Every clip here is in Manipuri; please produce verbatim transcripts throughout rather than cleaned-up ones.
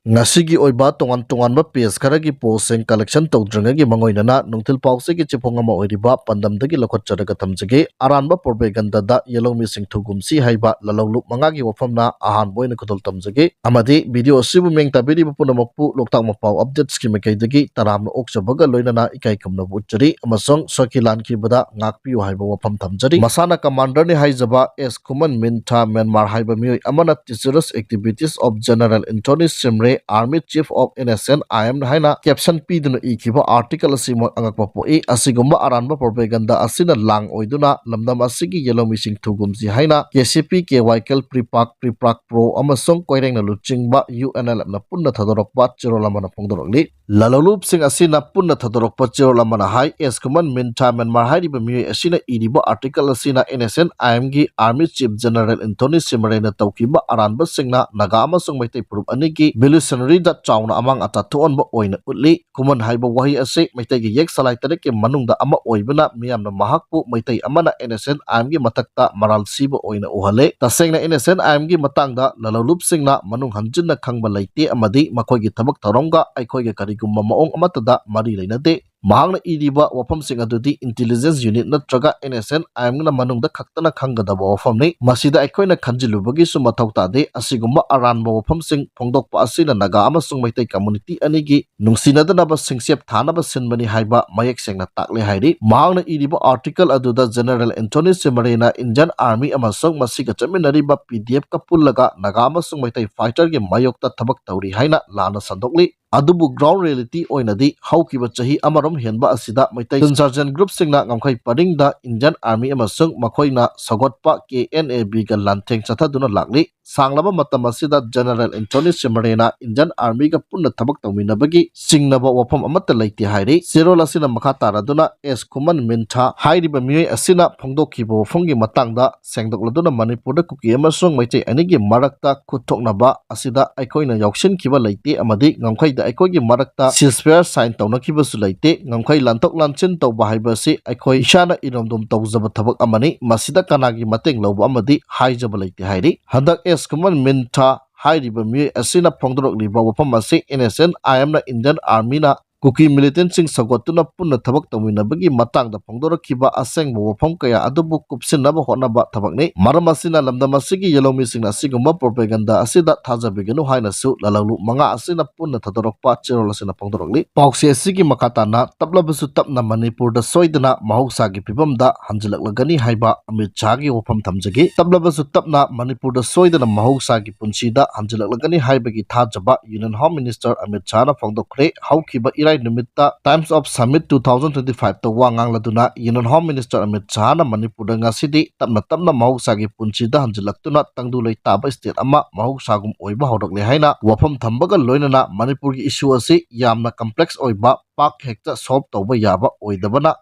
ꯉꯁꯤꯒꯤ ꯑꯣꯏꯕ ꯇꯣꯉꯥꯟ ꯇꯣꯉꯥꯟꯕ ꯄꯦꯖ ꯈꯔꯒꯤ ꯄꯣꯁꯁꯤꯡ ꯀꯂꯦꯛꯁꯟ ꯇꯧꯗ꯭ꯔꯤꯉꯩꯒꯤ ꯃꯥꯡꯑꯣꯏꯅꯅ ꯅꯨꯡꯊꯤꯜ ꯄꯥꯎꯆꯦꯒꯤ ꯆꯦꯐꯣꯡ ꯑꯃ ꯑꯣꯏꯔꯤꯕ ꯄꯥꯟꯗꯝꯗꯒꯤ ꯂꯧꯈꯠꯆꯔꯒ ꯊꯝꯖꯒꯦ꯫ ꯑꯔꯥꯟꯕ ꯄ꯭ꯔꯣꯄꯦꯒꯟꯗꯥꯗ ꯌꯦꯜꯍꯧꯃꯤꯁꯤꯡ ꯊꯨꯒꯨꯝꯁꯤ ꯍꯥꯏꯕ ꯂꯥꯂꯧꯂꯨꯞ ꯃꯉꯥꯒꯤ ꯋꯥꯐꯝꯅ ꯑꯍꯥꯟꯕ ꯑꯣꯏꯅ ꯈꯨꯗꯣꯜ ꯇꯝꯖꯒꯦ꯫ ꯑꯃꯗꯤ ꯚꯤꯗꯤꯑꯣ ꯑꯁꯤꯕꯨ ꯃꯤꯡ ꯇꯥꯕꯤꯔꯤꯕ ꯄꯨꯝꯅꯃꯛꯄꯨ ꯂꯣꯛꯇꯥꯛ ꯃꯄꯥꯎ ꯑꯞꯗꯦꯠꯁꯀꯤ ꯃꯥꯏꯀꯩꯗꯒꯤ ꯇꯔꯥꯝꯅ ꯑꯣꯛꯆꯕꯒ ꯂꯣꯏꯅꯅ ꯏꯀꯥꯏ ꯈꯨꯝꯅꯕ ꯎꯠꯆꯔꯤ ꯑꯃꯁꯨꯡ ꯁꯣꯏꯈꯤ ꯂꯥꯟꯈꯤꯕꯗ ꯉꯥꯛꯄꯤꯌꯨ ꯍꯥꯏꯕ ꯋꯥꯐꯝ ꯊꯝꯖꯔꯤ꯫ ꯃꯁꯥꯅ ꯀꯃꯥꯟꯗꯔꯅꯤ ꯍꯥꯏꯖꯕ ꯑꯦꯁ ꯈꯨꯃꯟ ꯃꯤꯟꯊꯥ ꯃ꯭ꯌꯥꯟꯃꯥꯔ ꯍꯥꯏꯕ ꯃꯤꯑꯣꯏ ꯑꯃꯅ Treacherous Activities of General Anthony Simre, Army Chief of N S N I M ꯍꯥꯏꯅ ꯀꯦꯞꯁꯟ ꯄꯤꯗꯨꯅ ꯏꯈꯤꯕ ꯑꯥꯔꯇꯤꯀꯜ ꯑꯁꯤ ꯃꯣꯏ ꯑꯉꯛꯄ ꯄꯣꯛꯏ꯫ ꯑꯁꯤꯒꯨꯝꯕ ꯑꯔꯥꯟꯕ ꯄ꯭ꯔꯣꯄꯦꯒꯟꯗꯥ ꯑꯁꯤꯅ ꯂꯥꯡ ꯑꯣꯏꯗꯨꯅ ꯂꯝꯗꯝ ꯑꯁꯤꯒꯤ ꯌꯦꯜꯍꯧꯃꯤꯁꯤꯡ ꯊꯨꯒꯨꯝꯁꯤ ꯍꯥꯏꯅ K C P, K Y K L, PREPAK, PREPAK Pro ꯑꯃꯁꯨꯡ ꯀꯣꯏꯔꯦꯡꯅ ꯂꯨꯆꯤꯡꯕ U N L F ꯅ ꯄꯨꯟꯅ ꯊꯥꯗꯣꯔꯛꯄ ꯆꯦꯔꯣꯜ ꯑꯃꯅ ꯐꯣꯡꯗꯣꯔꯛꯂꯤ꯫ ꯂꯥꯂꯧꯂꯨꯞꯁꯤꯡ ꯑꯁꯤꯅ ꯄꯨꯟꯅ ꯊꯥꯗꯣꯔꯛꯄ ꯆꯦꯔꯣꯜ ꯑꯃꯅ ꯍꯥꯏ, ꯑꯦꯁ ꯈꯨꯃꯟ ꯃꯤꯟꯊꯥ ꯃ꯭ꯌꯥꯟꯃꯥꯔ ꯍꯥꯏꯔꯤꯕ ꯃꯤꯑꯣꯏ ꯑꯁꯤꯅ ꯏꯔꯤꯕ ꯑꯥꯔꯇꯤꯀꯜ ꯑꯁꯤꯅ N S N I M ꯒꯤ Army Chief General Anthony Simre ꯅ ꯇꯧꯈꯤꯕ ꯑꯔꯥꯟꯕꯁꯤꯡꯅ ꯅꯥꯒꯥ ꯑꯃꯁꯨꯡ ꯃꯩꯇꯩ ꯐꯨꯔꯨꯞ ꯑꯅꯤꯒꯤ ꯚꯤꯂꯨꯁꯅꯔꯤꯗ ꯆꯥꯎꯅ ꯑꯃꯥꯡ ꯑꯇꯥ ꯊꯣꯛꯍꯟꯕ ꯑꯣꯏꯅ ꯎꯠꯂꯤ꯫ ꯈꯨꯃꯟ ꯍꯥꯏꯕ ꯋꯥꯍꯩ ꯑꯁꯤ ꯃꯩꯇꯩꯒꯤ ꯌꯦꯛ ꯁꯂꯥꯏ ꯇꯔꯦꯠꯀꯤ ꯃꯅꯨꯡꯗ ꯑꯃ ꯑꯣꯏꯕꯅ ꯃꯤꯌꯥꯝꯅ ꯃꯍꯥꯛꯄꯨ ꯃꯩꯇꯩ ꯑꯃꯅ N S N I M ꯒꯤ ꯃꯊꯛꯇ ꯃꯔꯥꯜ ꯁꯤꯕ ꯑꯣꯏꯅ ꯎꯍꯜꯂꯦ꯫ ꯇꯁꯦꯡꯅ N S N I M ꯒꯤ ꯃꯇꯥꯡꯗ ꯂꯥꯂꯧꯂꯨꯞꯁꯤꯡꯅ ꯃꯅꯨꯡ ꯍꯟꯖꯤꯟꯅ ꯈꯪꯕ ꯂꯩꯇꯦ ꯑꯃꯗꯤ ꯃꯈꯣꯏꯒꯤ ꯊꯕꯛ ꯊꯧꯔꯝꯒ ꯑꯩꯈꯣꯏꯒ ꯀꯔꯤꯒꯨꯝꯕ ꯃꯑꯣꯡ ꯑꯃꯠꯇꯗ ꯃꯔꯤ ꯂꯩꯅꯗꯦ꯫ ꯃꯍꯥꯛꯅ ꯏꯔꯤꯕ ꯋꯥꯐꯝꯁꯤꯡ ꯑꯗꯨꯗꯤ intelligence unit ꯅꯠꯇ꯭ꯔꯒ N S N I M ꯅ ꯃꯅꯨꯡꯗ ꯈꯛꯇꯅ ꯈꯪꯒꯗꯕ ꯋꯥꯐꯝꯅꯤ꯫ ꯃꯁꯤꯗ ꯑꯩꯈꯣꯏꯅ ꯈꯟꯖꯤꯜꯂꯨꯕꯒꯤꯁꯨ ꯃꯊꯧ ꯇꯥꯗꯦ꯫ ꯑꯁꯤꯒꯨꯝꯕ ꯑꯔꯥꯟꯕ ꯋꯥꯐꯝꯁꯤꯡ ꯐꯣꯡꯗꯣꯛꯄ ꯑꯁꯤꯅ ꯅꯥꯒꯥ ꯑꯃꯁꯨꯡ ꯃꯩꯇꯩ community ꯑꯅꯤꯒꯤ ꯅꯨꯡꯁꯤꯅꯗꯅꯕ ꯁꯤꯡꯆꯦꯞ ꯊꯥꯅꯕ ꯁꯤꯟꯕꯅꯤ ꯍꯥꯏꯕ ꯃꯌꯦꯛ ꯁꯦꯡꯅ ꯇꯥꯛꯂꯦ ꯍꯥꯏꯔꯤ꯫ ꯃꯍꯥꯛꯅ ꯏꯔꯤꯕ ꯑꯥꯔꯇꯤꯀꯜ ꯑꯗꯨꯗ General Anthony Simre ꯅ Indian Army ꯑꯃꯁꯨꯡ ꯃꯁꯤꯒ ꯆꯠꯃꯤꯟꯅꯔꯤꯕ P D F ꯀ ꯄꯨꯜꯂꯒ ꯅꯥꯒꯥ ꯑꯃꯁꯨꯡ ꯃꯩꯇꯩ fighter ꯒꯤ ꯃꯥꯌꯣꯛꯇ ꯊꯕꯛ ꯇꯧꯔꯤ ꯍꯥꯏꯅ ꯂꯥꯟꯅ ꯁꯟꯗꯣꯛꯂꯤ꯫ ꯑꯗꯨꯕꯨ ground reality ꯑꯣꯏꯅꯗꯤ ꯍꯧꯈꯤꯕ ꯆꯍꯤ ꯑꯃꯔꯣꯝ ꯍꯦꯟꯕ ꯑꯁꯤꯗ ꯃꯩꯇꯩ insurgent group ꯁꯤꯡꯅ ꯉꯝꯈꯩ ꯄꯔꯤꯡꯗ Indian Army ꯑꯃꯁꯨꯡ ꯃꯈꯣꯏꯅ ꯁꯧꯒꯠꯄ K N A B ꯒ ꯂꯥꯟꯊꯦꯡ ꯆꯠꯊꯗꯨꯅ ꯂꯥꯛꯂꯤ꯫ ꯁꯥꯡꯂꯕ ꯃꯇꯝ ꯑꯁꯤꯗ General Anthony Simre ꯅ Indian Army ꯒ ꯄꯨꯟꯅ ꯊꯕꯛ ꯇꯧꯃꯤꯟꯅꯕꯒꯤ ꯆꯤꯡꯅꯕ ꯋꯥꯐꯝ ꯑꯃꯠꯇ ꯂꯩꯇꯦ ꯍꯥꯏꯔꯤ꯫ ꯆꯦꯔꯣꯜ ꯑꯁꯤꯅ ꯃꯈꯥ ꯇꯥꯔꯗꯨꯅ ꯑꯦꯁ ꯈꯨꯃꯟ ꯃꯤꯟꯊꯥ ꯍꯥꯏꯔꯤꯕ ꯃꯤꯑꯣꯏ ꯑꯁꯤꯅ ꯐꯣꯡꯗꯣꯛꯈꯤꯕ ꯋꯥꯐꯝꯒꯤ ꯃꯇꯥꯡꯗ ꯁꯦꯡꯗꯣꯛꯂꯗꯨꯅ ꯃꯅꯤꯄꯨꯔꯗ ꯀꯨꯀꯤ ꯑꯃꯁꯨꯡ ꯃꯩꯇꯩ ꯑꯅꯤꯒꯤ ꯃꯔꯛꯇ ꯈꯨꯠ ꯊꯣꯛꯅꯕ ꯑꯁꯤꯗ ꯑꯩꯈꯣꯏꯅ ꯌꯥꯎꯁꯤꯟꯈꯤꯕ ꯂꯩꯇꯦ ꯑꯃꯗꯤ ꯉꯝꯈꯩꯗ ꯑꯩꯈꯣꯏꯒꯤ ꯃꯔꯛꯇ ceasefire sign ꯇꯧꯅꯈꯤꯕꯁꯨ ꯂꯩꯇꯦ꯫ ꯉꯝꯈꯩ ꯂꯥꯟꯊꯣꯛ ꯂꯥꯟꯁꯤꯟ ꯇꯧꯕ ꯍꯥꯏꯕ ꯑꯁꯤ ꯑꯩꯈꯣꯏ ꯏꯁꯥꯅ ꯏꯔꯣꯝꯗꯣꯝ ꯇꯧꯖꯕ ꯊꯕꯛ ꯑꯃꯅꯤ꯫ ꯃꯁꯤꯗ ꯀꯅꯥꯒꯤ ꯃꯇꯦꯡ ꯂꯧꯕ ꯑꯃꯗꯤ ꯍꯥꯏꯖꯕ ꯂꯩꯇꯦ ꯍꯥꯏꯔꯤ꯫ ꯍꯟꯗꯛ ꯑꯦꯁ ꯈꯨꯃꯟ ꯃꯤꯟꯊꯥ ꯍꯥꯏꯔꯤꯕ ꯃꯤꯑꯣꯏ ꯑꯁꯤꯅ ꯐꯣꯡꯗꯣꯔꯛꯂꯤꯕ ꯋꯥꯐꯝ ꯑꯁꯤ N S N I M ꯅ Indian Army ꯅ ꯀꯨꯀꯤ militantꯁꯤꯡ ꯁꯧꯒꯠꯇꯨꯅ ꯄꯨꯟꯅ ꯊꯕꯛ ꯇꯧꯃꯤꯟꯅꯕꯒꯤ ꯃꯇꯥꯡꯗ ꯐꯣꯡꯗꯣꯔꯛꯈꯤꯕ ꯑꯁꯦꯡꯕ ꯋꯥꯐꯝ ꯀꯌꯥ ꯑꯗꯨꯕꯨ ꯀꯨꯞꯁꯤꯟꯅꯕ ꯍꯣꯠꯅꯕ ꯊꯕꯛꯅꯤ꯫ ꯃꯔꯝ ꯑꯁꯤꯅ ꯂꯝꯗꯝ ꯑꯁꯤꯒꯤ ꯌꯦꯜꯍꯧꯃꯤꯁꯤꯡꯅ ꯑꯁꯤꯒꯨꯝꯕ propaganda ꯑꯁꯤꯗ ꯊꯥꯖꯕꯤꯒꯅꯨ ꯍꯥꯏꯅꯁꯨ ꯂꯥꯂꯧꯂꯨ ꯃꯉꯥ ꯑꯁꯤꯅ ꯄꯨꯟꯅ ꯊꯥꯗꯣꯔꯛꯄ ꯆꯦꯔꯣꯜ ꯑꯁꯤꯅ ꯐꯣꯡꯗꯣꯔꯛꯂꯤ꯫ ꯄꯥꯎꯆꯦ ꯑꯁꯤꯒꯤ ꯃꯈꯥ ꯇꯥꯅ ꯇꯞꯂꯕꯁꯨ ꯇꯞꯅ ꯃꯅꯤꯄꯨꯔꯗ ꯁꯣꯏꯗꯅ ꯃꯍꯧꯁꯥꯒꯤ ꯐꯤꯕꯝꯗ ꯍꯟꯖꯤꯜꯂꯛꯂꯒꯅꯤ ꯍꯥꯏꯕ ꯑꯃꯤꯠ ꯁꯥꯍꯒꯤ ꯋꯥꯐꯝ ꯊꯝꯖꯒꯦ꯫ ꯇꯞꯂꯕꯁꯨ ꯇꯞꯅ ꯃꯅꯤꯄꯨꯔꯗ ꯁꯣꯏꯗꯅ ꯃꯍꯧꯁꯥꯒꯤ ꯄꯨꯟꯁꯤꯗ ꯍꯟꯖꯤꯜꯂꯛꯂꯒꯅꯤ ꯍꯥꯏꯕꯒꯤ ꯊꯥꯖꯕ Union Home Minister ꯑꯃꯤꯠ ꯁꯥꯍꯅ ꯐꯣꯡꯗꯣꯛꯈ꯭ꯔꯦ꯫ ꯍꯧꯈꯤꯕ ꯏꯔꯥꯏ ꯅꯨꯃꯤꯠꯇ Times of Summit two thousand twenty five ꯇ ꯋꯥ ꯉꯥꯡꯂꯗꯨꯅ Union Home Minister ꯑꯃꯤꯠ ꯁꯥꯍꯅ ꯃꯅꯤꯄꯨꯔꯗ ꯉꯁꯤꯗꯤ ꯇꯞꯅ ꯇꯞꯅ ꯃꯍꯧꯁꯥꯒꯤ ꯄꯨꯟꯁꯤꯗ ꯍꯟꯖꯤꯜꯂꯛꯇꯨꯅ ꯇꯪꯗꯨ ꯂꯩꯇꯥꯕ state ꯑꯃ ꯃꯍꯧꯁꯥꯒꯨꯝ ꯑꯣꯏꯕ ꯍꯧꯔꯛꯂꯦ ꯍꯥꯏꯅ ꯋꯥꯐꯝ ꯊꯝꯕꯒ ꯂꯣꯏꯅꯅ ꯃꯅꯤꯄꯨꯔꯒꯤ issue ꯑꯁꯤ ꯌꯥꯝꯅ complex ꯑꯣꯏꯕ, ꯄꯥꯛ ꯍꯦꯛꯇ solve ꯇꯧꯕ ꯌꯥꯕ ꯑꯣꯏꯗꯕꯅ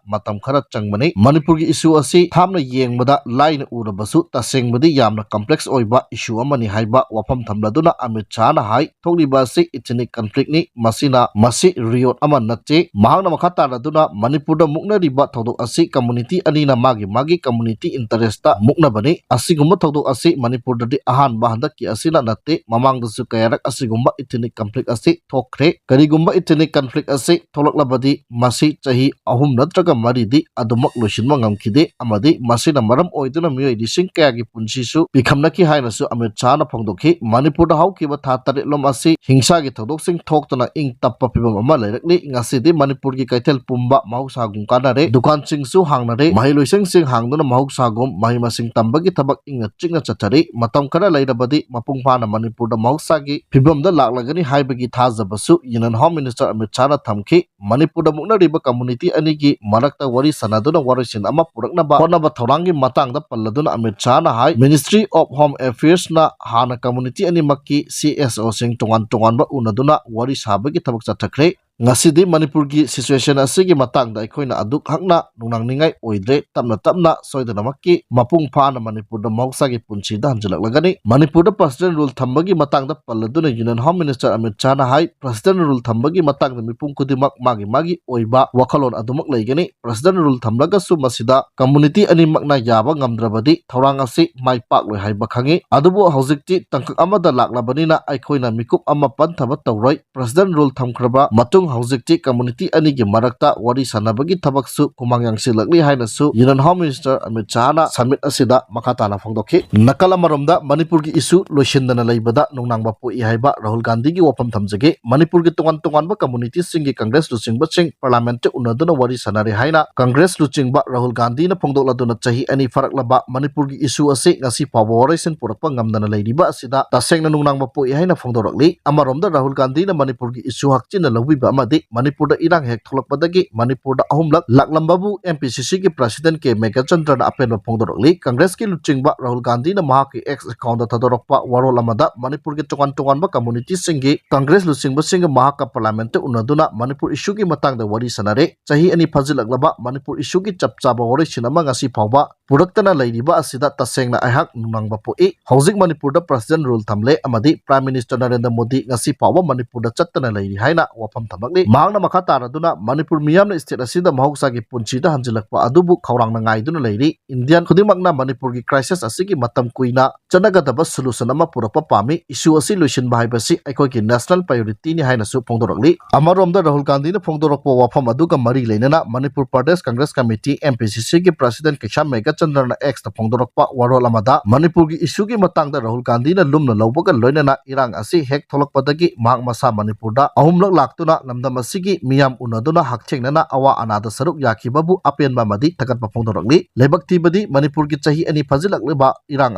ꯃꯇꯝ ꯈꯔ ꯆꯪꯕꯅꯤ꯫ ꯃꯅꯤꯄꯨꯔꯒꯤ issue ꯑꯁꯤ ꯊꯥꯞꯅ ꯌꯦꯡꯕꯗ ꯂꯥꯏꯅ ꯎꯔꯕꯁꯨ ꯇꯁꯦꯡꯕꯗꯤ ꯌꯥꯝꯅ complex ꯑꯣꯏꯕ issue ꯑꯃꯅꯤ ꯍꯥꯏꯕ ꯋꯥꯐꯝ ꯊꯝꯂꯗꯨꯅ ꯑꯃꯤꯠ ꯁꯥꯍꯅ ꯍꯥꯏ, ꯊꯣꯛꯂꯤꯕ ꯑꯁꯤ ethnic conflict ꯅꯤ, ꯃꯁꯤꯅ, ꯃꯁꯤ riot ꯑꯃ ꯅꯠꯇꯦ꯫ ꯃꯍꯥꯛꯅ ꯃꯈꯥ ꯇꯥꯔꯗꯨꯅ ꯃꯅꯤꯄꯨꯔꯗ ꯃꯨꯛꯅꯔꯤꯕ ꯊꯧꯗꯣꯛ ꯑꯁꯤ community ꯑꯅꯤꯅ ꯃꯥꯒꯤ ꯃꯥꯒꯤ community interest ꯇ ꯃꯨꯛꯅꯕꯅꯤ꯫ ꯑꯁꯤꯒꯨꯝꯕ ꯊꯧꯗꯣꯛ ꯑꯁꯤ ꯃꯅꯤꯄꯨꯔꯗꯗꯤ ꯑꯍꯥꯟꯕ ꯍꯟꯗꯛꯀꯤ ꯑꯁꯤꯅ ꯅꯠꯇꯦ, ꯃꯃꯥꯡꯗꯁꯨ ꯀꯌꯥꯔꯛ ꯑꯁꯤꯒꯨꯝꯕ ethnic conflict ꯑꯁꯤ ꯊꯣꯛꯈ꯭ꯔꯦ꯫ ꯀꯔꯤꯒꯨꯝꯕ ethnic conflict ꯑꯁꯤ ꯊꯣꯛꯂꯛꯂꯕꯗꯤ ꯃꯁꯤ ꯆꯍꯤ ꯑꯍꯨꯝ ꯅꯠꯇ꯭ꯔꯒ ꯃꯔꯤꯗꯤ ꯑꯗꯨꯃꯛ ꯂꯣꯏꯁꯤꯟꯕ ꯉꯝꯈꯤꯗꯦ ꯑꯃꯗꯤ ꯃꯁꯤꯅ ꯃꯔꯝ ꯑꯣꯏꯗꯨꯅ ꯃꯤꯑꯣꯏ ꯂꯤꯁꯤꯡ ꯀꯌꯥꯒꯤ ꯄꯨꯟꯁꯤꯁꯨ ꯄꯤꯈꯝꯅꯈꯤ ꯍꯥꯏꯅꯁꯨ ꯑꯃꯤꯠ ꯁꯥꯍꯅ ꯐꯣꯡꯗꯣꯛꯈꯤ꯫ ꯃꯅꯤꯄꯨꯔꯗ ꯍꯧꯈꯤꯕ ꯊꯥ ꯇꯔꯦꯠꯂꯣꯝ ꯑꯁꯤ ꯍꯤꯡꯁꯥꯒꯤ ꯊꯧꯗꯣꯛꯁꯤꯡ ꯊꯣꯛꯇꯨꯅ ꯏꯪ ꯇꯞꯄ ꯐꯤꯕꯝ ꯑꯃ ꯂꯩꯔꯛꯂꯤ꯫ ꯉꯁꯤꯗꯤ ꯃꯅꯤꯄꯨꯔꯒꯤ ꯀꯩꯊꯦꯜ ꯄꯨꯝꯕ ꯃꯍꯧꯁꯥꯒꯨꯝ ꯀꯥꯟꯅꯔꯦ꯫ ꯗꯨꯀꯥꯟꯁꯤꯡꯁꯨ ꯍꯥꯡꯅꯔꯦ꯫ ꯃꯍꯩꯂꯣꯏꯁꯪꯁꯤꯡ ꯍꯥꯡꯗꯨꯅ ꯃꯍꯧꯁꯥꯒꯨꯝ ꯃꯍꯩ ꯃꯁꯤꯡ ꯇꯝꯕꯒꯤ ꯊꯕꯛ ꯏꯪꯅ ꯆꯤꯛꯅ ꯆꯠꯊꯔꯤ꯫ ꯃꯇꯝ ꯈꯔ ꯂꯩꯔꯕꯗꯤ ꯃꯄꯨꯡ ꯐꯥꯅ ꯃꯅꯤꯄꯨꯔꯗ ꯃꯍꯧꯁꯥꯒꯤ ꯐꯤꯕꯝꯗ ꯂꯥꯛꯂꯒꯅꯤ ꯍꯥꯏꯕꯒꯤ ꯊꯥꯖꯕꯁꯨ Union Home Minister ꯑꯃꯤꯠ ꯁꯥꯍꯅ ꯊꯝꯈꯤ꯫ ꯃꯅꯤꯄꯨꯔꯗ ꯃꯨꯛꯅꯔꯤꯕ community ꯑꯅꯤꯒꯤ ꯃꯔꯛꯇ ꯋꯥꯔꯤ ꯁꯥꯟꯅꯗꯨꯅ ꯋꯥꯔꯣꯏꯁꯤꯟ ꯑꯃ ꯄꯨꯔꯛꯅꯕ ꯍꯣꯠꯅꯕ ꯊꯧꯔꯥꯡꯒꯤ ꯃꯇꯥꯡꯗ ꯄꯜꯂꯗꯨꯅ ꯑꯃꯤꯠ ꯁꯥꯍꯅ ꯍꯥꯏ, Ministry of Home Affairs ꯅ ꯍꯥꯟꯅ community ꯑꯅꯤꯃꯛꯀꯤ C S O ꯁꯤꯡ ꯇꯣꯉꯥꯟ ꯇꯣꯉꯥꯟꯕ ꯎꯅꯗꯨꯅ ꯋꯥꯔꯤ ꯁꯥꯕꯒꯤ ꯊꯕꯛ ꯆꯠꯊꯈ꯭ꯔꯦ꯫ ꯉꯁꯤꯗꯤ ꯃꯅꯤꯄꯨꯔꯒꯤ situation ꯑꯁꯤꯒꯤ ꯃꯇꯥꯡꯗ ꯑꯩꯈꯣꯏꯅ ꯑꯗꯨꯛ ꯍꯛꯅ ꯅꯨꯡꯅꯥꯡꯅꯤꯡꯉꯥꯏ ꯑꯣꯏꯗ꯭ꯔꯦ꯫ ꯇꯞꯅ ꯇꯞꯅ ꯁꯣꯏꯗꯅꯃꯛꯀꯤ ꯃꯄꯨꯡ ꯐꯥꯅ ꯃꯅꯤꯄꯨꯔꯗ ꯃꯍꯧꯁꯥꯒꯤ ꯄꯨꯟꯁꯤꯗ ꯍꯟꯖꯤꯜꯂꯛꯂꯒꯅꯤ꯫ ꯃꯅꯤꯄꯨꯔꯗ President Rule ꯊꯝꯕꯒꯤ ꯃꯇꯥꯡꯗ ꯄꯜꯂꯗꯨꯅ Union Home Minister ꯑꯃꯤꯠ ꯁꯍꯥꯅ ꯍꯥꯏ, President Rule ꯊꯝꯕꯒꯤ ꯃꯇꯥꯡꯗ ꯃꯤꯄꯨꯝ ꯈꯨꯗꯤꯡꯃꯛ ꯃꯥꯒꯤ ꯃꯥꯒꯤ ꯑꯣꯏꯕ ꯋꯥꯈꯜꯂꯣꯟ ꯑꯗꯨꯃꯛ ꯂꯩꯒꯅꯤ꯫ President Rule ꯊꯝꯂꯒꯁꯨ ꯃꯁꯤꯗ community ꯑꯅꯤꯃꯛꯅ ꯌꯥꯕ ꯉꯝꯗ꯭ꯔꯕꯗꯤ ꯊꯧꯔꯥꯡ ꯑꯁꯤ ꯃꯥꯏ ꯄꯥꯛꯂꯣꯏ ꯍꯥꯏꯕ ꯈꯪꯉꯤ꯫ ꯑꯗꯨꯕꯨ ꯍꯧꯖꯤꯛꯇꯤ ꯇꯥꯡꯀꯛ ꯑꯃꯗ ꯂꯥꯛꯂꯕꯅꯤꯅ ꯑꯩꯈꯣꯏꯅ ꯃꯤꯀꯨꯞ ꯑꯃ ꯄꯟꯊꯕ ꯇꯧꯔꯣꯏ꯫ President Rule ꯊꯝꯈ꯭ꯔꯕ ꯃꯇꯨꯡ ꯍꯧꯖꯤꯛꯇꯤ community ꯑꯅꯤꯒꯤ ꯃꯔꯛꯇ ꯋꯥꯔꯤ ꯁꯥꯟꯅꯕꯒꯤ ꯊꯕꯛꯁꯨ ꯈꯨꯃꯥꯡ ꯌꯥꯡꯁꯤꯜꯂꯛꯂꯤ ꯍꯥꯏꯅꯁꯨ Union Home Minister Amit ꯁꯍꯥꯅ summit ꯑꯁꯤꯗ ꯃꯈꯥ ꯇꯥꯅ ꯐꯣꯡꯗꯣꯛꯈꯤ꯫ ꯅꯥꯀꯜ ꯑꯃꯔꯣꯝꯗ ꯃꯅꯤꯄꯨꯔꯒꯤ issue ꯂꯣꯏꯁꯤꯟꯗꯅ ꯂꯩꯕꯗ ꯅꯨꯡꯅꯥꯡꯕ ꯄꯣꯛꯏ ꯍꯥꯏꯕ ꯔꯥꯍꯨꯜ ꯒꯥꯟꯙꯤꯒꯤ ꯋꯥꯐꯝ ꯊꯝꯖꯒꯦ꯫ ꯃꯅꯤꯄꯨꯔꯒꯤ ꯇꯣꯉꯥꯟ ꯇꯣꯉꯥꯟꯕ communityꯁꯤꯡꯒꯤ Congress ꯂꯨꯆꯤꯡꯕꯁꯤꯡ Parliamentꯇ ꯎꯅꯗꯨꯅ ꯋꯥꯔꯤ ꯁꯥꯟꯅꯔꯦ ꯍꯥꯏꯅ Congress ꯂꯨꯆꯤꯡꯕ ꯔꯥꯍꯨꯜ ꯒꯥꯟꯙꯤꯅ ꯐꯣꯡꯗꯣꯛꯂꯗꯨꯅ ꯆꯍꯤ ꯑꯅꯤ ꯐꯥꯔꯛꯂꯕ ꯃꯅꯤꯄꯨꯔꯒꯤ issue ꯑꯁꯤ ꯉꯁꯤ ꯐꯥꯎꯕ ꯋꯥꯔꯣꯏꯁꯤꯟ ꯄꯨꯔꯛꯄ ꯉꯝꯗꯅ ꯂꯩꯔꯤꯕ ꯑꯁꯤꯗ ꯇꯁꯦꯡꯅ ꯅꯨꯡꯅꯥꯡꯕ ꯄꯣꯛꯏ ꯍꯥꯏꯅ ꯐꯣꯡꯗꯣꯔꯛꯂꯤ꯫ ꯑꯃꯔꯣꯝꯗ ꯔꯥꯍꯨꯜ ꯒꯥꯟꯙꯤꯅ ꯃꯅꯤꯄꯨꯔꯒꯤ issue ꯍꯛꯆꯤꯟꯅ ꯂꯧꯕꯤꯕ ꯑꯃꯗꯤ ꯃꯅꯤꯄꯨꯔꯗ ꯏꯔꯥꯡ ꯍꯦꯛ ꯊꯣꯛꯂꯛꯄꯗꯒꯤ ꯃꯅꯤꯄꯨꯔꯗ ꯑꯍꯨꯝꯂꯛ ꯂꯥꯛꯂꯝꯕꯕꯨ MPCCꯒꯤ President ꯀꯦ ꯃꯦꯘꯆꯟꯗ꯭ꯔꯅ ꯑꯄꯦꯟꯕ ꯐꯣꯡꯗꯣꯔꯛꯂꯤ꯫ Congressꯀꯤ ꯂꯨꯆꯤꯡꯕ ꯔꯥꯍꯨꯜ ꯒꯥꯟꯙꯤꯅ ꯃꯍꯥꯛꯀꯤ X accountꯇ ꯊꯥꯗꯣꯔꯛꯄ ꯋꯥꯔꯣꯜ ꯑꯃꯗ ꯃꯅꯤꯄꯨꯔꯒꯤ ꯇꯣꯉꯥꯟ ꯇꯣꯉꯥꯟꯕ communityꯁꯤꯡꯒꯤ Congress ꯂꯨꯆꯤꯡꯕꯁꯤꯡꯒ ꯃꯍꯥꯛꯀ Parliamentꯇ ꯎꯅꯗꯨꯅ ꯃꯅꯤꯄꯨꯔ issueꯒꯤ ꯃꯇꯥꯡꯗ ꯋꯥꯔꯤ ꯁꯥꯟꯅꯔꯦ꯫ ꯆꯍꯤ ꯑꯅꯤ ꯐꯥꯖꯤꯜꯂꯛꯂꯕ ꯃꯅꯤꯄꯨꯔ issueꯒꯤ ꯆꯞ ꯆꯥꯕ ꯋꯥꯔꯣꯏꯁꯤꯟ ꯑꯃ ꯉꯁꯤ ꯐꯥꯎꯕ ꯄꯨꯔꯛꯇꯅ ꯂꯩꯔꯤꯕ ꯑꯁꯤꯗ ꯇꯁꯦꯡꯅ ꯑꯩꯍꯥꯛ ꯅꯨꯡꯅꯥꯡꯕ ꯄꯣꯛꯏ꯫ ꯍꯧꯖꯤꯛ ꯃꯅꯤꯄꯨꯔꯗ President Rule ꯊꯝꯂꯦ ꯑꯃꯗꯤ Prime Minister ꯅꯔꯦꯟꯗ꯭ꯔ ꯃꯣꯗꯤ ꯉꯁꯤ ꯐꯥꯎꯕ ꯃꯅꯤꯄꯨꯔꯗ ꯆꯠꯇꯅ ꯂꯩꯔꯤ ꯍꯥꯏꯅ ꯋꯥꯐꯝ ꯊꯝꯂꯛꯂꯤ꯫ ꯃꯍꯥꯛꯅ ꯃꯈꯥ ꯇꯥꯔꯗꯨꯅ ꯃꯅꯤꯄꯨꯔ ꯃꯤꯌꯥꯝꯅ state ꯑꯁꯤꯗ ꯃꯍꯧꯁꯥꯒꯤ ꯄꯨꯟꯁꯤꯗ ꯍꯟꯖꯤꯜꯂꯛꯄ ꯑꯗꯨꯕꯨ ꯈꯧꯔꯥꯡꯅ ꯉꯥꯏꯗꯨꯅ ꯂꯩꯔꯤ꯫ Indian ꯈꯨꯗꯤꯡꯃꯛꯅ ꯃꯅꯤꯄꯨꯔꯒꯤ crisis ꯑꯁꯤꯒꯤ ꯃꯇꯝ ꯀꯨꯏꯅ ꯆꯠꯅꯒꯗꯕ solution ꯑꯃ ꯄꯨꯔꯛꯄ ꯄꯥꯝꯃꯤ꯫ Issue ꯑꯁꯤ ꯂꯣꯏꯁꯤꯟꯕ ꯍꯥꯏꯕꯁꯤ ꯑꯩꯈꯣꯏꯒꯤ national priorityꯅꯤ ꯍꯥꯏꯅꯁꯨ ꯐꯣꯡꯗꯣꯔꯛꯂꯤ꯫ ꯑꯃꯔꯣꯝꯗ ꯔꯥꯍꯨꯜ ꯒꯥꯟꯙꯤꯅ ꯐꯣꯡꯗꯣꯔꯛꯄ ꯋꯥꯐꯝ ꯑꯗꯨꯒ ꯃꯔꯤ ꯂꯩꯅꯅ Manipur Pradesh Congress Committee, MPCCꯒꯤ President ꯀꯩꯁꯥꯝ ꯃꯦꯘꯆꯟꯗ꯭ꯔꯅ Xꯇ ꯐꯣꯡꯗꯣꯔꯛꯄ ꯋꯥꯔꯣꯜ ꯑꯃꯗ ꯃꯅꯤꯄꯨꯔꯒꯤ issueꯒꯤ ꯃꯇꯥꯡꯗ ꯔꯥꯍꯨꯜ ꯒꯥꯟꯙꯤꯅ ꯂꯨꯝꯅ ꯂꯧꯕꯒ ꯂꯣꯏꯅꯅ ꯏꯔꯥꯡ ꯑꯁꯤ ꯍꯦꯛ ꯊꯣꯛꯂꯛꯄꯗꯒꯤ ꯃꯍꯥꯛ ꯃꯁꯥ ꯃꯅꯤꯄꯨꯔꯗ ꯑꯍꯨꯝꯂꯛ ꯂꯥꯛꯇꯨꯅ ꯂꯝꯗꯝ ꯑꯁꯤꯒꯤ ꯃꯤꯌꯥꯝ ꯎꯅꯗꯨꯅ ꯍꯛꯊꯦꯡꯅꯅ ꯑꯋꯥ ꯑꯅꯥꯗ ꯁꯔꯨꯛ ꯌꯥꯈꯤꯕꯕꯨ ꯑꯄꯦꯟꯕ ꯑꯃꯗꯤ ꯊꯥꯒꯠꯄ ꯐꯣꯡꯗꯣꯔꯛꯂꯤ꯫ ꯂꯥꯏꯕꯛ ꯊꯤꯕꯗꯤ ꯃꯅꯤꯄꯨꯔꯒꯤ ꯆꯍꯤ ꯑꯅꯤ ꯐꯥꯖꯤꯜꯂꯛꯂꯤꯕ ꯏꯔꯥꯡ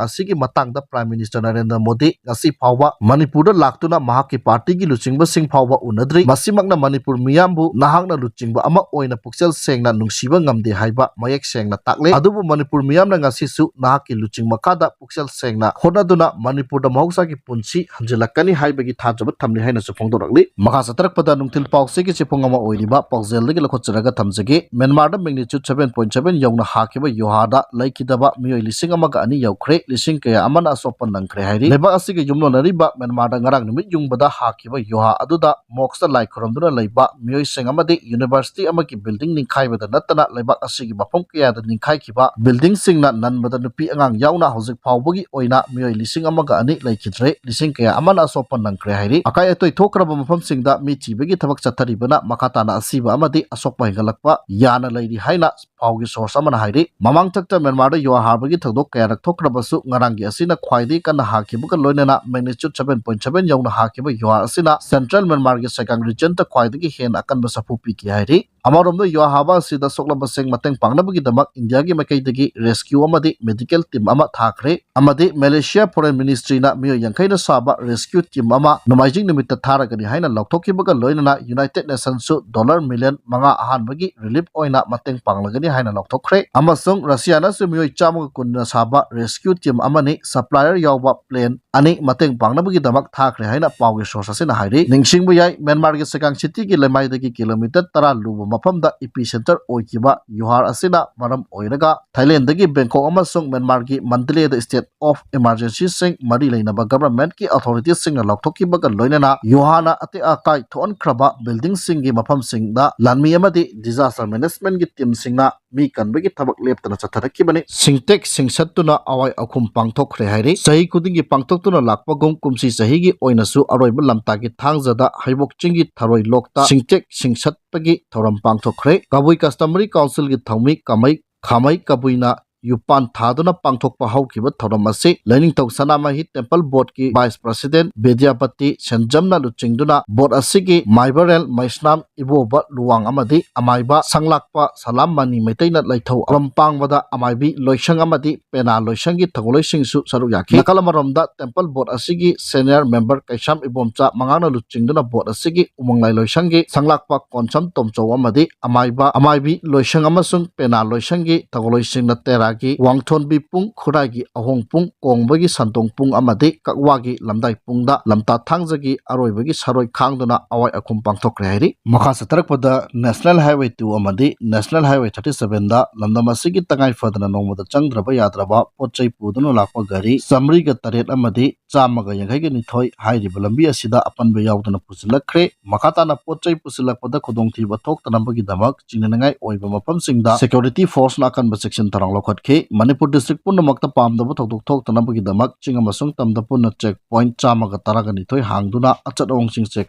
ꯑꯁꯤꯒꯤ ꯃꯇꯥꯡꯗ Prime Minister ꯅꯔꯦꯟꯗ꯭ꯔ ꯃꯣꯗꯤ ꯉꯁꯤ ꯐꯥꯎꯕ ꯃꯅꯤꯄꯨꯔꯗ ꯂꯥꯛꯇꯨꯅ ꯃꯍꯥꯛꯀꯤ partyꯒꯤ ꯂꯨꯆꯤꯡꯕꯁꯤꯡ ꯐꯥꯎꯕ ꯎꯅꯗ꯭ꯔꯤ꯫ ꯃꯁꯤꯃꯛꯅ ꯃꯅꯤꯄꯨꯔ ꯃꯤꯌꯥꯝꯕꯨ ꯅꯍꯥꯛꯅ ꯂꯨꯆꯤꯡꯕ ꯑꯃ ꯑꯣꯏꯅ ꯄꯨꯛꯆꯦꯜ ꯁꯦꯡꯅ ꯅꯨꯡꯁꯤꯕ ꯉꯝꯗꯦ ꯍꯥꯏꯕ ꯃꯌꯦꯛ ꯁꯦꯡꯅ ꯇꯥꯛꯂꯦ꯫ ꯑꯗꯨꯕꯨ ꯃꯅꯤꯄꯨꯔ ꯃꯤꯌꯥꯝꯅ ꯉꯁꯤꯁꯨ ꯅꯍꯥꯛꯀꯤ ꯂꯨꯆꯤꯡ ꯃꯈꯥꯗ ꯄꯨꯛꯆꯦꯜ ꯁꯦꯡꯅ ꯍꯣꯠꯅꯗꯨꯅ ꯃꯅꯤꯄꯨꯔꯗ ꯃꯍꯧꯁꯥꯒꯤ ꯄꯨꯟꯁꯤ ꯍꯟꯖꯤꯜꯂꯛꯀꯅꯤ ꯍꯥꯏꯕꯒꯤ ꯊꯥꯖꯕ ꯊꯝꯂꯤ ꯍꯥꯏꯅꯁꯨ ꯐꯣꯡꯗꯣꯔꯛꯂꯤ꯫ ꯃꯈꯥ ꯆꯠꯊꯔꯛꯄꯗ ꯅꯨꯡꯊꯤꯜ ꯄꯥꯎꯆꯦꯒꯤ ꯆꯦꯐꯣꯡ ꯑꯃ ꯑꯣꯏꯔꯤꯕ ꯄꯥꯎꯖꯦꯜꯗꯒꯤ ꯂꯧꯈꯠꯆꯔꯒ ꯊꯝꯖꯒꯦ꯫ ꯃ꯭ꯌꯥꯟꯃꯥꯔꯗ magnitude seven point seven ꯌꯧꯅ ꯍꯥꯈꯤꯕ ꯌꯨꯍꯥꯗ ꯂꯩꯈꯤꯗꯕ ꯃꯤꯑꯣꯏ ꯂꯤꯁꯤꯡ ꯑꯃꯒ ꯑꯅꯤ ꯌꯧꯈ꯭ꯔꯦ, ꯂꯤꯁꯤꯡ ꯀꯌꯥ ꯑꯃꯅ ꯑꯁꯣꯛꯄ ꯅꯪꯈ꯭ꯔꯦ ꯍꯥꯏꯔꯤ꯫ ꯂꯩꯕꯥꯛ ꯑꯁꯤꯒ ꯌꯨꯝꯂꯣꯟꯅꯔꯤꯕ ꯃ꯭ꯌꯥꯟꯃꯥꯔꯗ ꯉꯔꯥꯡ ꯅꯨꯃꯤꯠ ꯌꯨꯡꯕꯗ ꯍꯥꯈꯤꯕ ꯌꯨꯍꯥ ꯑꯗꯨꯗ mosque ꯂꯥꯏ ꯈꯨꯔꯨꯝꯗꯨꯅ ꯂꯩꯕ ꯃꯤꯑꯣꯏꯁꯤꯡ ꯑꯃꯗꯤ university ꯑꯃꯒꯤ building ꯅꯤꯡꯈꯥꯏꯕꯗ ꯅꯠꯇꯅ ꯂꯩꯕꯥꯛ ꯑꯁꯤꯒꯤ ꯃꯐꯝ ꯀꯌꯥꯗ ꯅꯤꯡꯈꯥꯏꯈꯤꯕ buildingꯁꯤꯡꯅ ꯅꯟꯕꯗ ꯅꯨꯄꯤ ꯑꯉꯥꯡ ꯌꯥꯎꯅ ꯍꯧꯖꯤꯛ ꯐꯥꯎꯕꯒꯤ ꯑꯣꯏꯅ ꯃꯤꯑꯣꯏ ꯂꯤꯁꯤꯡ ꯑꯃꯒ ꯑꯅꯤ ꯂꯩꯈꯤꯗ꯭ꯔꯦ, ꯂꯤꯁꯤꯡ ꯀꯌꯥ ꯑꯃꯅ ꯑꯁꯣꯛꯄ ꯅꯪꯈ꯭ꯔꯦ ꯍꯥꯏꯔꯤ꯫ ꯑꯀꯥꯏ ꯑꯇꯣꯏ ꯊꯣꯛꯈ꯭ꯔꯕ ꯃꯐꯝꯁꯤꯡꯗ ꯃꯤ ꯊꯤꯕꯒꯤ ꯊꯕꯛ ꯆꯠꯊꯔꯤꯕꯅ ꯃꯈꯥ ꯇꯥꯅ ꯑꯁꯤꯕ ꯑꯃꯗꯤ ꯑꯁꯣꯛꯄ ꯍꯦꯟꯒꯠꯂꯛꯄ ꯌꯥꯅ ꯂꯩꯔꯤ ꯍꯥꯏꯅ ꯄꯥꯎꯒꯤ source ꯑꯃꯅ ꯍꯥꯏꯔꯤ꯫ ꯃꯃꯥꯡꯊꯛꯇ ꯃ꯭ꯌꯥꯟꯃꯥꯔꯗ ꯌꯨꯍꯥ ꯍꯥꯕꯒꯤ ꯊꯧꯗꯣꯛ ꯀꯌꯥꯔꯛ ꯊꯣꯛꯈ꯭ꯔꯕꯁꯨ ꯉꯔꯥꯡꯒꯤ ꯑꯁꯤꯅ ꯈ꯭ꯋꯥꯏꯗꯒꯤ ꯀꯟꯅ ꯍꯥꯈꯤꯕꯒ ꯂꯣꯏꯅꯅ magnitude seven point seven ꯌꯧꯅ ꯍꯥꯈꯤꯕ ꯌꯨꯍꯥ ꯑꯁꯤꯅ central ꯃ꯭ꯌꯥꯟꯃꯥꯔꯒꯤ ꯁꯦꯒꯥꯡ regionꯗ ꯈ꯭ꯋꯥꯏꯗꯒꯤ ꯍꯦꯟꯅ ꯑꯀꯟꯕ ꯁꯥꯐꯨ ꯄꯤꯈꯤ ꯍꯥꯏꯔꯤ꯫ ꯑꯃꯔꯣꯝꯗ ꯌꯨꯍꯥ ꯍꯥꯕ ꯑꯁꯤꯗ ꯁꯣꯛꯂꯕꯁꯤꯡ ꯃꯇꯦꯡ ꯄꯥꯡꯅꯕꯒꯤꯗꯃꯛ ꯏꯟꯗꯤꯌꯥꯒꯤ ꯃꯥꯏꯀꯩꯗꯒꯤ rescue ꯑꯃꯗꯤ medical team ꯑꯃ ꯊꯥꯈ꯭ꯔꯦ ꯑꯃꯗꯤ ꯃꯦꯂꯦꯁꯤꯌꯥ foreign ministryꯅ ꯃꯤꯑꯣꯏ ꯌꯥꯡꯈꯩꯅ ꯁꯥꯕ rescue team ꯑꯃ ꯅꯣꯡꯃꯥꯏꯖꯤꯡ ꯅꯨꯃꯤꯠꯇ ꯊꯥꯔꯒꯅꯤ ꯍꯥꯏꯅ ꯂꯥꯎꯊꯣꯛꯈꯤꯕꯒ ꯂꯣꯏꯅꯅ United Nationsꯁꯨ dollar million ꯃꯉꯥ ꯑꯍꯥꯟꯕꯒꯤ relief ꯑꯣꯏꯅ ꯃꯇꯦꯡ ꯄꯥꯡꯂꯒꯅꯤ ꯍꯥꯏꯅ ꯂꯥꯎꯊꯣꯛꯈ꯭ꯔꯦ꯫ ꯑꯃꯁꯨꯡ ꯔꯁꯤꯌꯥꯅꯁꯨ ꯃꯤꯑꯣꯏ ꯆꯥꯝꯃꯒ ꯀꯨꯟꯅ ꯁꯥꯕ rescue team ꯑꯃꯅꯤ supplier ꯌꯥꯎꯕ plane ꯑꯅꯤ ꯃꯇꯦꯡ ꯄꯥꯡꯅꯕꯒꯤꯗꯃꯛ ꯊꯥꯈ꯭ꯔꯦ ꯍꯥꯏꯅ ꯄꯥꯎꯒꯤ source ꯑꯁꯤꯅ ꯍꯥꯏꯔꯤ꯫ ꯅꯤꯡꯁꯤꯡꯕ ꯌꯥꯏ, ꯃ꯭ꯌꯥꯟꯃꯥꯔꯒꯤ ꯁꯦꯒꯥꯡ cityꯒꯤ ꯂꯩꯃꯥꯏꯗꯒꯤ kilometre ꯇꯔꯥ ꯂꯨꯕ ꯃꯐꯝꯗ epicenter ꯑꯣꯏꯈꯤꯕ ꯌꯨꯍꯥꯔ ꯑꯁꯤꯅ ꯃꯔꯝ ꯑꯣꯏꯔꯒ ꯊꯥꯏꯂꯦꯟꯗꯒꯤ ꯕꯦꯡꯀꯣꯛ ꯑꯃꯁꯨꯡ ꯃ꯭ꯌꯥꯟꯃꯥꯔꯒꯤ ꯃꯟꯗꯂꯦꯗ state of emergencyꯁꯤꯡ ꯃꯔꯤ ꯂꯩꯅꯕ governmentꯀꯤ authorityꯁꯤꯡꯅ ꯂꯥꯎꯊꯣꯛꯈꯤꯕꯒ ꯂꯣꯏꯅꯅ ꯌꯨꯍꯥꯔꯅ ꯑꯇꯦꯛ ꯑꯀꯥꯏ ꯊꯣꯛꯍꯟꯈ꯭ꯔꯕ buildingꯁꯤꯡꯒꯤ ꯃꯐꯝꯁꯤꯡꯗ ꯂꯥꯟꯃꯤ ꯑꯃꯗꯤ disaster managementꯀꯤ teamꯁꯤꯡꯅ ꯃꯤ ꯀꯟꯕꯒꯤ ꯊꯕꯛ ꯂꯦꯞꯇꯅ ꯆꯠꯊꯔꯛꯈꯤꯕꯅꯤ꯫ ꯁꯤꯡꯇꯦꯛ ꯁꯤꯡꯁꯠꯇꯨꯅ ꯑꯋꯥꯏ ꯑꯈꯨꯝ ꯄꯥꯡꯊꯣꯛꯈ꯭ꯔꯦ ꯍꯥꯏꯔꯤ꯫ ꯆꯍꯤ ꯈꯨꯗꯤꯡꯒꯤ ꯄꯥꯡꯊꯣꯛꯇꯨꯅ ꯂꯥꯛꯄꯒꯨꯝ ꯀꯨꯝꯁꯤ ꯆꯍꯤꯒꯤ ꯑꯣꯏꯅꯁꯨ ꯑꯔꯣꯏꯕ ꯂꯝꯇꯥꯒꯤ ꯊꯥꯡꯖꯗ ꯍꯩꯕꯣꯛ ꯆꯤꯡꯒꯤ ꯊꯔꯣꯏ ꯂꯣꯛꯇ ꯁꯤꯡꯇꯦꯛ ꯁꯤꯡꯁꯠꯄꯒꯤ ꯊꯧꯔꯝ ꯄꯥꯡꯊꯣꯛꯈ꯭ꯔꯦ꯫ ꯀꯕꯨꯏ customary councilꯒꯤ ꯊꯧꯃꯤ ꯀꯃꯩ ꯈꯥꯃꯩ ꯀꯕꯨꯏꯅ ꯌꯨꯄꯥꯟ ꯊꯥꯗꯨꯅ ꯄꯥꯡꯊꯣꯛꯄ ꯍꯧꯈꯤꯕ ꯊꯧꯔꯝ ꯑꯁꯤ ꯂꯥꯏꯅꯤꯡꯊꯧ ꯁꯅꯥꯃꯍꯤ temple boardꯀꯤ vice president ꯕꯤꯗ꯭ꯌꯥꯄꯇꯤ ꯁꯦꯟꯖꯝꯅ ꯂꯨꯆꯤꯡꯗꯨꯅ board ꯑꯁꯤꯒꯤ ꯃꯥꯏꯕꯔꯦꯜ ꯃꯩꯁꯅꯥꯝ ꯏꯕꯣꯕ ꯂꯨꯋꯥꯡ ꯑꯃꯗꯤ ꯑꯃꯥꯏꯕ ꯁꯪꯂꯥꯛꯄ ꯁꯂꯥꯝ ꯃꯅꯤ ꯃꯩꯇꯩꯅ ꯂꯩꯊꯧ ꯑꯔꯝ ꯄꯥꯡꯕꯗ ꯑꯃꯥꯏꯕꯤ ꯂꯣꯏꯁꯪ ꯑꯃꯗꯤ ꯄꯦꯅꯥ ꯂꯣꯏꯁꯪꯒꯤ ꯊꯧꯒꯜꯂꯣꯏꯁꯤꯡꯁꯨ ꯁꯔꯨꯛ ꯌꯥꯈꯤ꯫ ꯅꯥꯀꯜ ꯑꯃꯔꯣꯝꯗ temple board ꯑꯁꯤꯒꯤ senior member ꯀꯩꯁꯥꯝ ꯏꯕꯣꯝꯆꯥ ꯃꯉꯥꯡꯅ ꯂꯨꯆꯤꯡꯗꯨꯅ board ꯑꯁꯤꯒꯤ ꯎꯃꯪꯂꯥꯏ ꯂꯣꯏꯁꯪꯒꯤ ꯁꯪꯂꯥꯛꯄ ꯀꯣꯟꯁꯝ ꯇꯣꯝꯆꯧ ꯑꯃꯗꯤ ꯑꯃꯥꯏꯕ ꯑꯃꯥꯏꯕꯤ ꯂꯣꯏꯁꯪ ꯑꯃꯁꯨꯡ ꯄꯦꯅꯥ ꯂꯣꯏꯁꯪꯒꯤ ꯊꯧꯒꯜꯂꯣꯏꯁꯤꯡꯅ ꯇꯦꯔꯥ ꯒꯤ ꯋꯥꯡꯊꯣꯟꯕꯤ ꯄꯨꯡ, ꯈꯨꯔꯥꯏꯒꯤ ꯑꯍꯣꯡ ꯄꯨꯡ, ꯀꯣꯡꯕꯒꯤ ꯁꯟꯇꯣꯡ ꯄꯨꯡ ꯑꯃꯗꯤ ꯀꯛꯋꯥꯒꯤ ꯂꯝꯗꯥꯏ ꯄꯨꯡꯗ ꯂꯝꯇꯥ ꯊꯥꯡꯖꯒꯤ ꯑꯔꯣꯏꯕꯒꯤ ꯁꯔꯣꯏ ꯈꯥꯡꯗꯨꯅ ꯑꯋꯥꯏ ꯑꯈꯨꯝ ꯄꯥꯡꯊꯣꯛꯈ꯭ꯔꯦ ꯍꯥꯏꯔꯤ꯫ ꯃꯈꯥ ꯆꯠꯊꯔꯛꯄꯗ National Highway two ꯑꯃꯗꯤ National Highway thirty seven ꯗ ꯂꯝꯗꯝ ꯑꯁꯤꯒꯤ ꯇꯉꯥꯏ ꯐꯗꯅ ꯅꯣꯡꯃꯗ ꯆꯪꯗ꯭ꯔꯕ ꯌꯥꯗ꯭ꯔꯕ ꯄꯣꯠ ꯆꯩ ꯄꯨꯗꯨꯅ ꯂꯥꯛꯄ ꯒꯥꯔꯤ ꯆꯥꯃꯔꯤꯒ ꯇꯔꯦꯠ ꯑꯃꯗꯤ ꯆꯥꯝꯃꯒ ꯌꯥꯡꯈꯩꯒ ꯅꯤꯊꯣꯏ ꯍꯥꯏꯔꯤꯕ ꯂꯝꯕꯤ ꯑꯁꯤꯗ ꯑꯄꯟꯕ ꯌꯥꯎꯗꯅ ꯄꯨꯁꯤꯜꯂꯛꯈ꯭ꯔꯦ꯫ ꯃꯈꯥ ꯇꯥꯅ ꯄꯣꯠ ꯆꯩ ꯄꯨꯁꯤꯜꯂꯛꯄꯗ ꯈꯨꯗꯣꯡꯊꯤꯕ ꯊꯣꯛꯇꯅꯕꯒꯤꯗꯃꯛ ꯆꯤꯡꯅꯅꯤꯡꯉꯥꯏ ꯑꯣꯏꯕ ꯃꯐꯝꯁꯤꯡꯗ security force ꯅ ꯑꯀꯟꯕ ꯆꯦꯛꯁꯤꯟ ꯊꯧꯔꯥꯡ ꯂꯧꯈꯠꯈꯤ꯫ ꯃꯅꯤꯄꯨꯔ district ꯄꯨꯝꯅꯃꯛꯇ ꯄꯥꯝꯗꯕ ꯊꯧꯗꯣꯛ ꯊꯣꯛꯇꯅꯕꯒꯤꯗꯃꯛ ꯆꯤꯡ ꯑꯃꯁꯨꯡ ꯇꯝꯗ ꯄꯨꯟꯅ check point ꯆꯥꯝꯃꯒ ꯇꯔꯥꯒ ꯅꯤꯊꯣꯏ ꯍꯥꯡꯗꯨꯅ ꯑꯆꯠ ꯑꯋꯣꯡꯁꯤꯡ check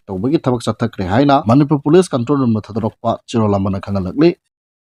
ꯇꯧꯕꯒꯤ ꯊꯕꯛ ꯆꯠꯊꯈ꯭ꯔꯦ ꯍꯥꯏꯅ ꯃꯅꯤꯄꯨꯔ police control room ꯅ ꯊꯥꯗꯣꯔꯛꯄ ꯆꯦꯔꯣꯜ ꯑꯃꯅ ꯈꯪꯍꯜꯂꯛꯂꯤ꯫